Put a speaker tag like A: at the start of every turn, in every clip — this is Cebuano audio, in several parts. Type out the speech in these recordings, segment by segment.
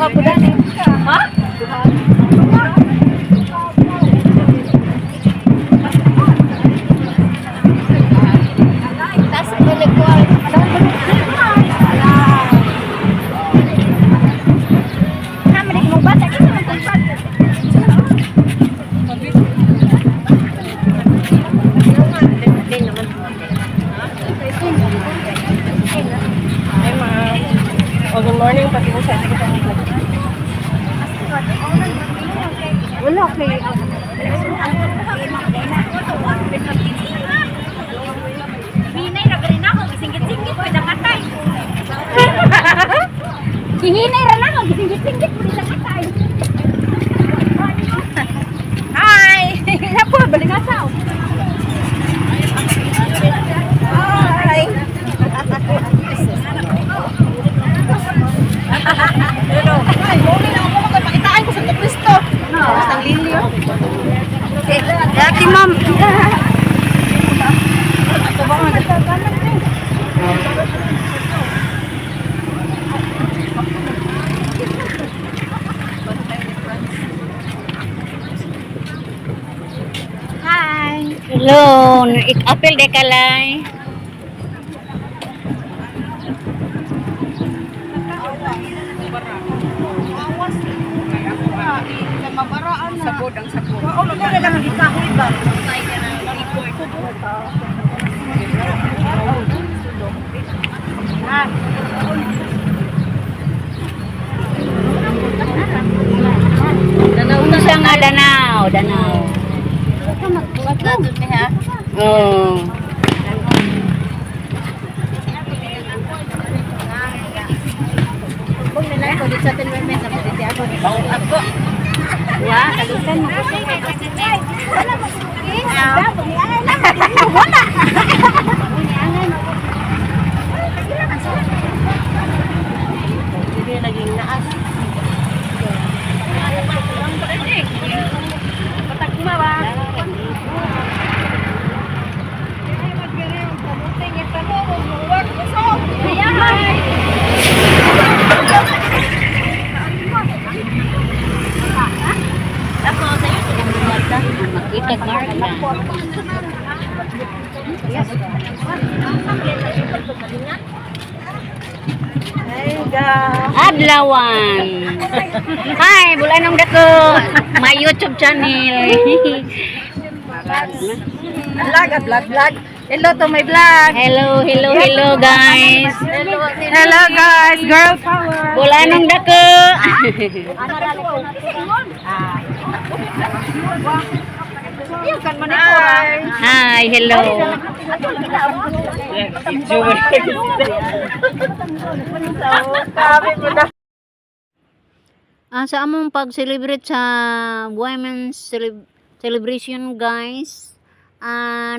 A: Duha po dani. Ha?
B: Tapos balik ko.
A: Ay, ma'am. Oh, good morning. Pati mo sa atin. Wala kay.
B: Hinay ra rin ako, gisingit-singit ko nakatay. Hihinay ra lang ako, gisingit-singit ko nakatay.
A: Hi! Napo, balik asaw. Hi! Hello. Ay, muli na ako magpakitaan ko sa Kristo. Basta ang lilyo.
B: Dati, ma'am. Hi.
C: Hello, ik-apel de kalay.
A: Sabod ang sabod. Oo, wala lang ang gikahoy ba?
C: Ito siya nga Danao, Danao. Oo. Wa, kalusan mo.
B: Wala.
A: Hindi naging naas. Patagma ba?
C: Makita marka. Adlawan. Hi, bulanong dako. My YouTube channel.
A: Vlog, ah, vlog, vlog. Hello to my vlog.
C: Hello, hello, hello guys.
A: Hello guys, girl power.
C: Bulanong dako.
A: Hi.
C: Hi, hello. Sa among pag-celebrate sa Women's Celebration guys,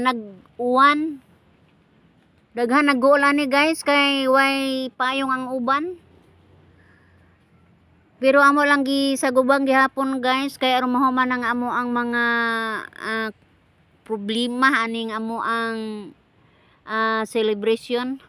C: nag-uwan. Daghan nag-uulan ni guys kay way payong ang uban. Pero amo lang gisagubang gihapon guys kay aron mahuman ang amo ang mga problema aning amo ang celebration.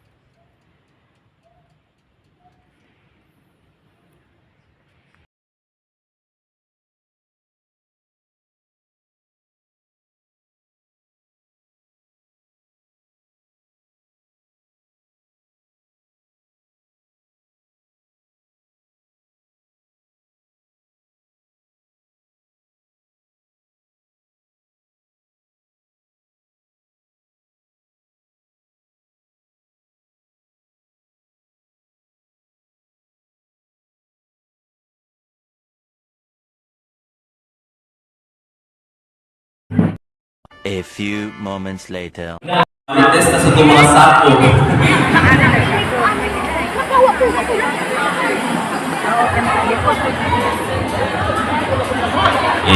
D: A few moments later.
E: Marites na sa itong mga sako.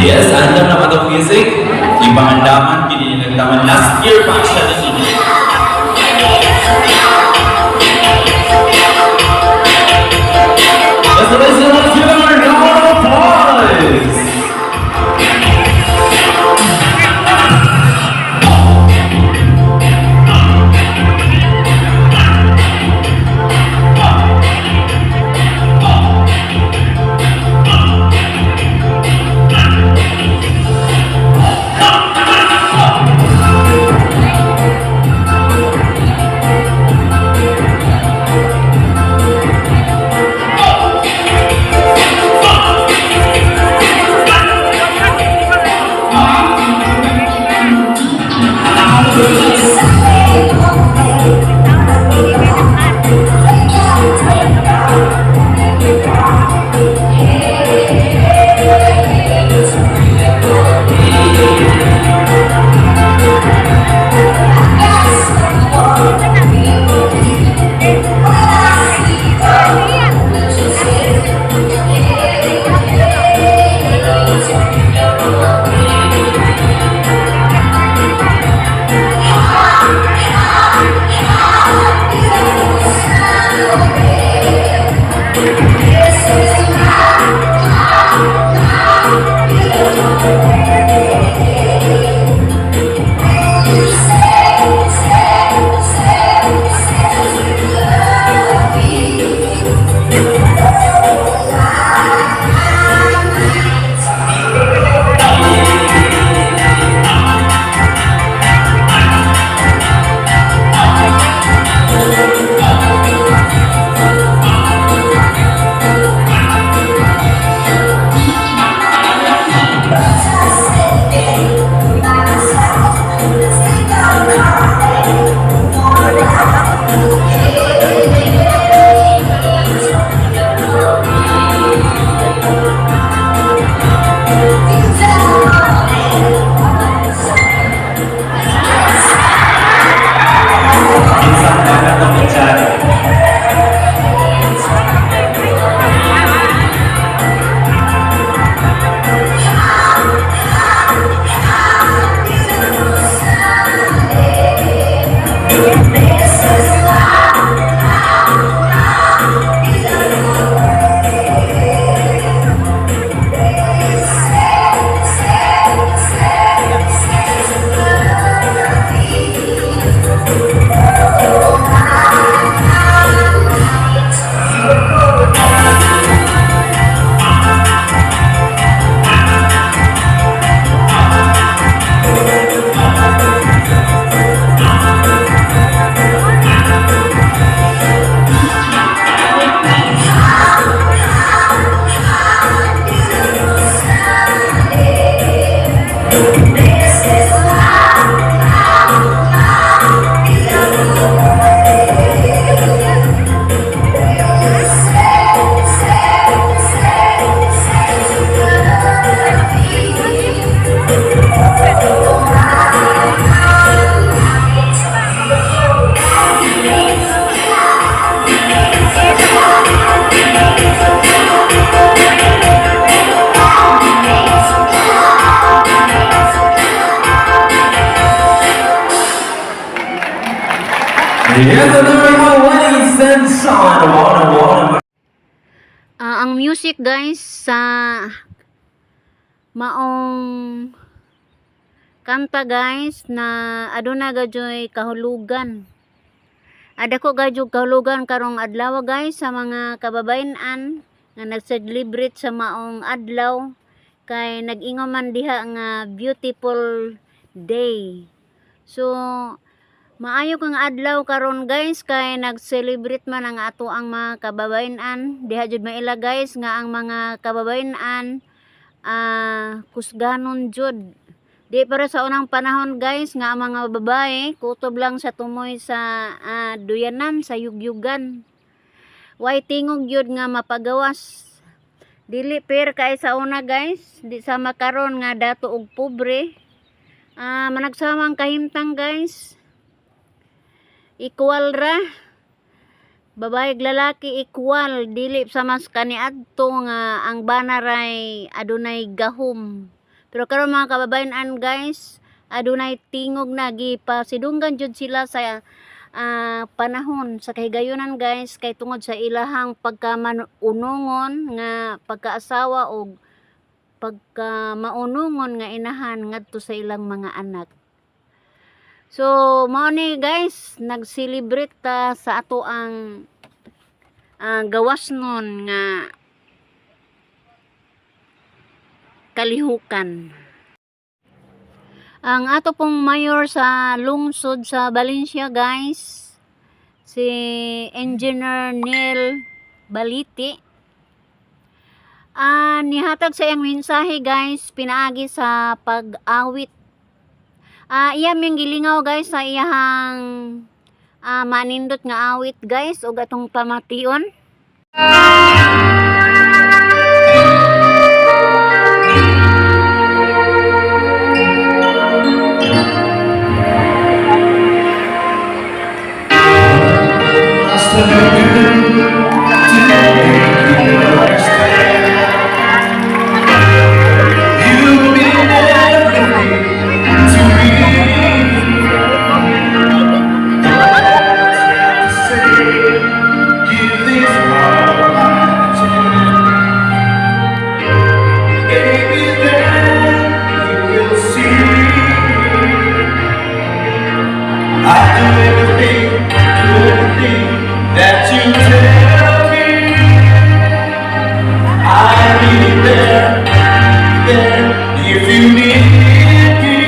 E: Yes, andam naman itong music. Yung pangandaman, kininagdaman last year pa actually. Let's listen, let's give them a round of applause! Yes, and there we go, ladies and gentlemen. One, one.
C: Ang music, guys, sa maong kanta, guys, na aduna gadyoy kahulugan. Ada ko gadyo kahulugan karong adlaw, guys, sa mga kababayen-an nga nag-celebrate sa maong adlaw kay nag-ingon man diha nga beautiful day. So maayo kang adlaw karon, guys, kay nag-celebrate man ang ato ang mga kababayen-an. Diha jud maila, guys, nga ang mga kababayen-an kusganon jud. Di para sa unang panahon, guys, nga ang mga babae kutob lang sa tumoy sa duyanan, sa yugyugan. Way tingog jud nga mapagawas. Dili fair kay sa una, guys, di sama karon nga dato og pobre. Managsamang kahimtang, guys, equal ra, babae ug lalaki equal, dili sa mas kaniadto nga ang bana ray adunay gahom. Pero karon, mga kababayan, guys, adunay tingog na, gipasidunggan jud sila sa panahon sa kahigayunan, guys, kay tungod sa ilahang pagkamanunungon nga pagkaasawa og pagka maunungon nga inahan ngadto sa ilang mga anak. So, mao ni, guys, nag-celebrate ta sa ato ang gawas nun nga kalihukan. Ang ato pong mayor sa lungsod sa Valencia, guys, si Engineer Neil Baliti. Nihatag sa iyang mensahe, guys, pinaagi sa pag-awit. Iya ming gilingaw, guys, sa iyahang manindot nga awit, guys, ug atong pamation.
E: Must have been good to make you understand. You mean everything to me. Don't have to say, give this heart a chance. Baby, then you will see. I'll do everything that you tell me. I'll be there, there if you need me.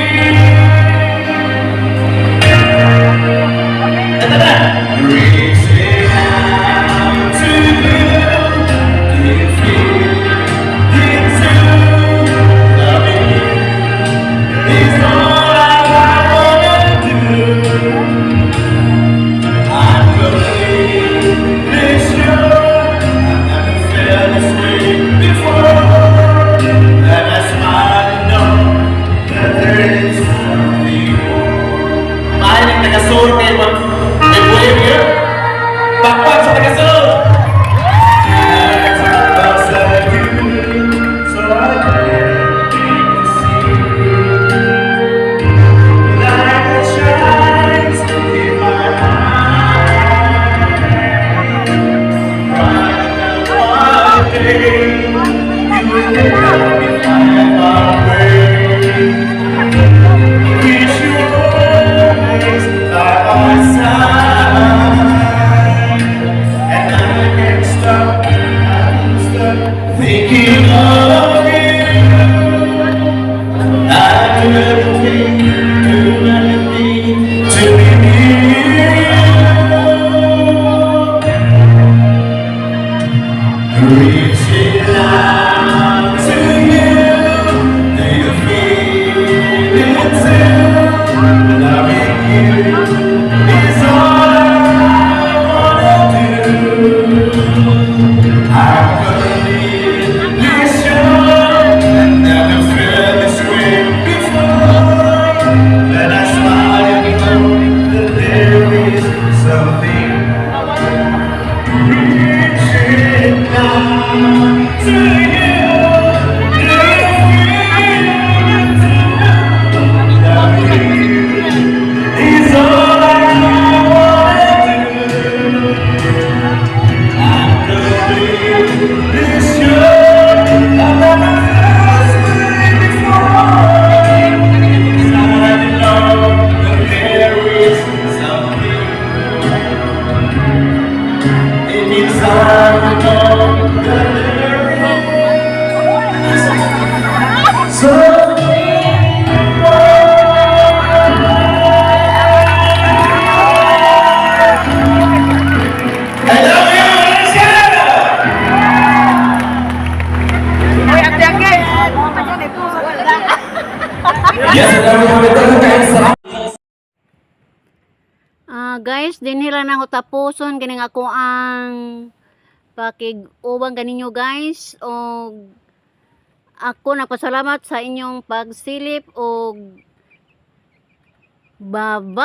E: Reaching out to you, if you into loving you is all I wanna do. I'm completely Deep inside, you know that there is something I love you, Malaysia!
A: Oy, ate Angge.
E: Yes, and everyone, daghan kayo sa
C: Ah, guys, dinhi lang nako tapuson kining ako ang pakig-uban kaninyo, guys, og ako nagpasalamat sa inyong pagsilip og bye-bye.